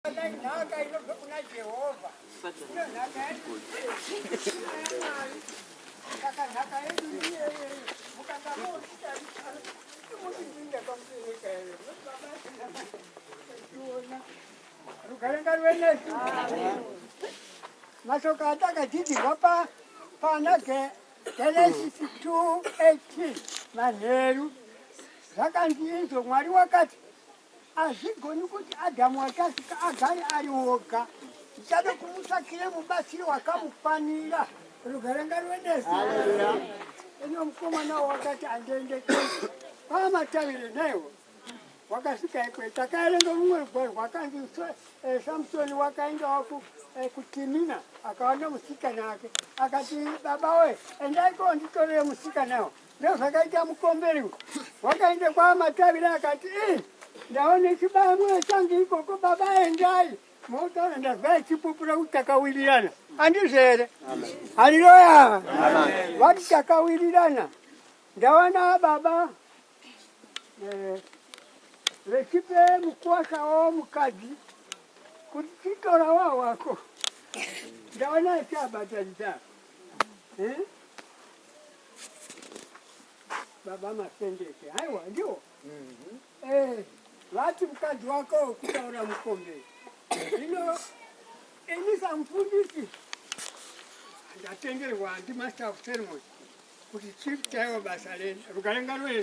Nhaka inobva kuna Jehovha. Iyo nhaka yedu yaMwari. Saka nhaka yedu ndiyo iyoyo. Mukanga mochitamuchipinda pamubereka here? Baba tiona. Rugare ngaruve nesu. Mashoko atakadzidzirwa pa pana Genesis 2:18 manheru zvakanzi izvo Mwari wakati Hazvigoni kuti Adhamu wachasvika agare ari woga. Ndichada kumutsvakire mubatsiri wakamufanira. Rugare ngaruve nesu. Ino mukomana wakati andiende kwamatavire naiwo wakasvika ikweyo. Takaerenga rumwe rugwaro rwakanzi eh, Samsoni wakaendawo eh, kuTimina akaona musikana wake akati baba we endai konditorere musikanawo Ndozvakaita mukomberi wakaenda kwaMatavira akati ii ndaona chibamwe changu ikoko baba endai motaura ndazwa ichipupura kuti takawirirana handizvo here haleluya vati takawirirana ndaona baba eh, vechipe mukwasha wavo mukadzi kuti chitora wa wako ndaona achiabatanidza eh? Baba Masendeke, haiwa ndiwo eh, vati mukadzi wako kutaura mukombe zvino ini samufundisi ndatenderwa ndi master of ceremony kuti chief chaiwo basa renu rugare ngaruve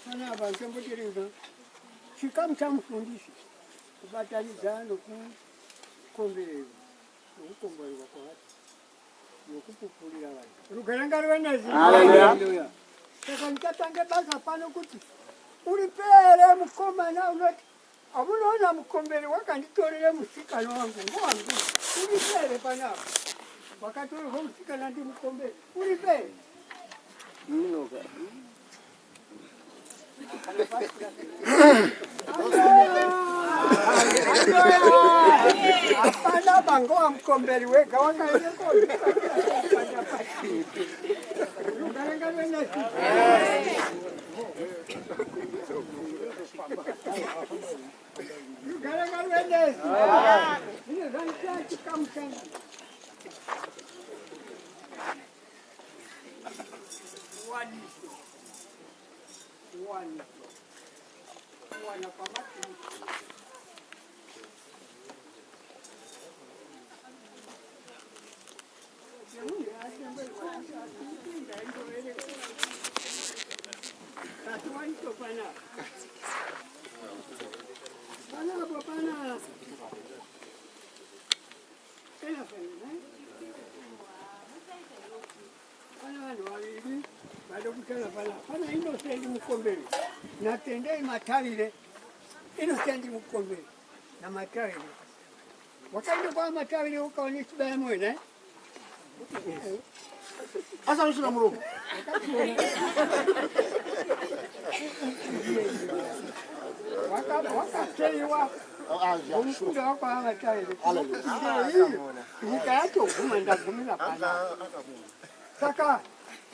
panapa ntombotirika chikamu chamufundisi kubatanidza nokukombererwa nokukomborerwa kwavari nokupupurira vanhu. Rugare ngaruve nesu. Haleluya. Saka ndichatange basa pano kuti uri pere mukomana unoti amunoona mukomberi wakanditorere musikana wangu ngowangu uri pere panapa wakatorerwa musikana ndimukomberi uri pere Inoka. Hapana bango wa mukomberi wega wakaenda Waniso. Kuwaniso. Kuwana kwamaKristu. Asi panapa. Panapo pana Pana vanhu vaviri vada kutaura pana pana Innocent Mukomberi naTendai Matavire. Innocent Mukomberi naMatavire wakaenda kwaMatavire ukaona chibaya moyo naye asanosvira muromo wakateiwa Mukunda wako havatari. Nyika yacho guma ndagumira panapa. Saka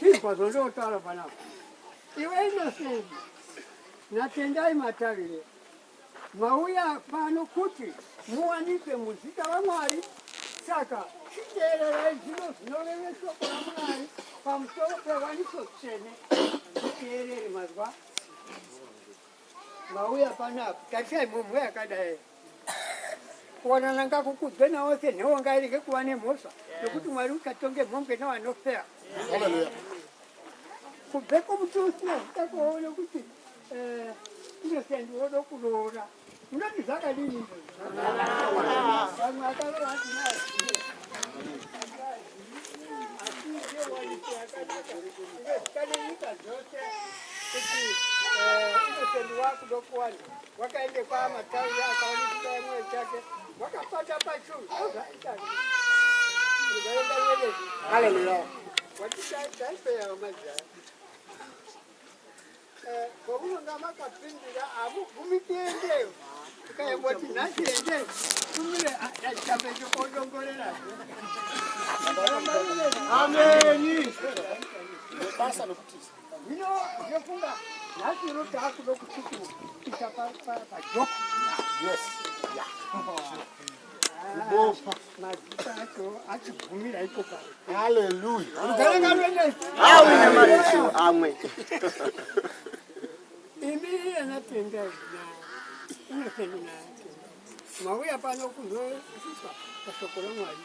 chizwa zvondotaura panapa. Iwe Innocent naTendai Matavire mauya pano kuti muwanikwe muzita raMwari. Saka chiteererai zvino zvinoreve shoko raMwari pamusoro pewaniso tsvene. Muteerere mazwa. Mauya panapa tarisai mhomho yakadai kuwanana ngakukudzwe naose nhewo ngairege kuva nemhosva nokuti Mwari uchatonge mhombwe navanofea kubve kumuti usina zita kuona kuti eh, Innocent wodo kuroora munoti zvakadini izvo vamwe akaroora Asi ndewanike yakanaka inozikane nyika dzose kuti eh, Innocent wakuda kuwana wakaende kwaMatauri akaona chibaya mwoyo chake wakapata pachuru ndozvaita Hallelujah. Watichaifeyawo mazaya Eh, kwamunonga makapindira hamubvumi tiendeyo tikaimboti nhasi ende tumire chitambe chokodongorera ameni basa nokutiza zvino ndofunga Nhasi ro taakuda kuchikuita pajoko. Yes. Yeah. Kubopa. Mazita acho achigumira ipo pano. Hallelujah. Rugare ngaruende. Awe nemarisho amwe. Imi anatenda na Innocent na mauya pano kuzosvika pashoko raMwari.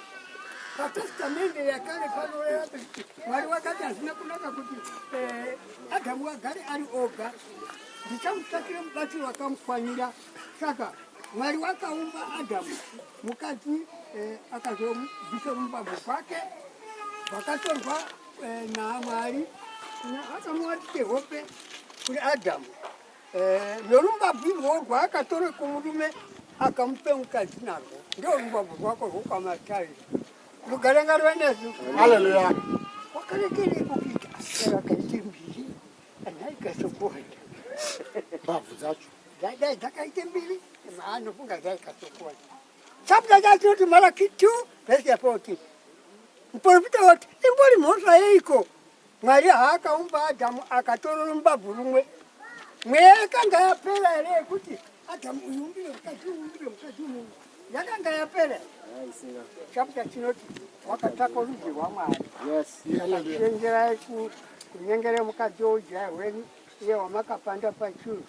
PaTestamende yakare panoreva kuti Mwari wakati hazvina kunaka kuti eh, Adhamu agare ari oga, ndichamutsvakira mubatsiri wakamukwanira. Saka Mwari wakaumba Adhamu mukadzi eh, akazobvisa rumbabvu kwake rwakatorwa eh, naMwari akamuwatike hope kuri Adhamu eh, norumbabvu irwo rwaakatora kumurume akamupe mukadzi narwo ndo rumbabvu rwako rwokwamataira rugare ngaruve nesu. Haleluya. Wakarekerei kuita vakaite mbiri anaikasokuwanda Mbabvu dzacho. Dai dzakaite mbiri maanofunga dzaikasokuwanda. Chapter chatinoti Malaki 2 verse ya 14. Muprofita wati imbori mhosva yeiko Mwari haakaumba Adhamu akatora rumbabvu rumwe. Mweya yakanga yapera here yekuti Adhamu uyu umbire mukadzi uyu umbire mukadzi uyu yakanga yapera. Chapter chinoti wakatsvaka rudzi rwaMwari. Yes. Chenjerai kunyengera mukadzi woujaya hwenyu iye wamakapanda pachuru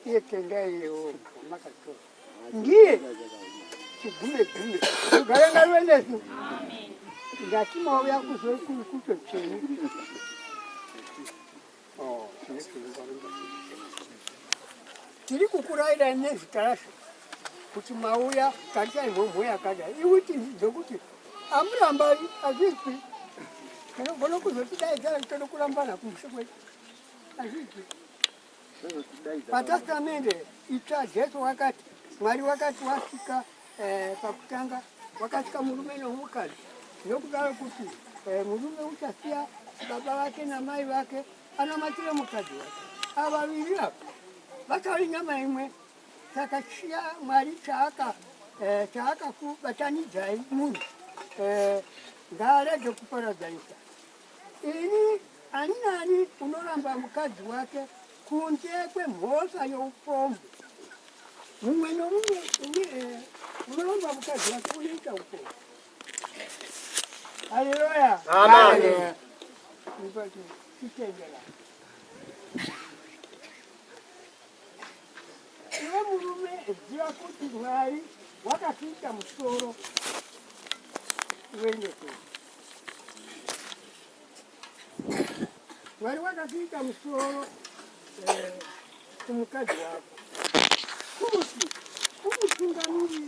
iye tendai iyewo wamakatora. Ndiye chigume gume. Rugare ngaruve nesu. Ndati mauya kuzokuto chenyu. Oh, tiri kukurairai nezita rashe kuti mauya tarisai mhomho yakadai iwiti dzokuti amurambani hazvizwi tinogona kuzotidaidza toda kurambana kumushe kwedu hazvizwi PaTestamende Itsva Jesu wakati, Mwari wakati wasika eh, pakutanga wakasika murume nomukadzi, nokudaro kuti eh, murume uchasiya baba vake namai vake anamatire mukadzi wake. Ava vaviri ava vachave nyama imwe. Saka chiya Mwari chaaka eh, chaakakubatanidzai munhu eh, ngaarege kuparadzanisa. Ini ani nani unoramba mukadzi wake kunze kwemhosva youpombwe. Mumwe nomumwe eh, unoramba mukadzi wake unoita upombwe. Haleluya. Amen. Titendera. Iwe murume ziva kuti Mwari wakakuita musoro wenyoto. Mwari wakakuita musoro eh, kumukadzi wako kuti umutungamirire.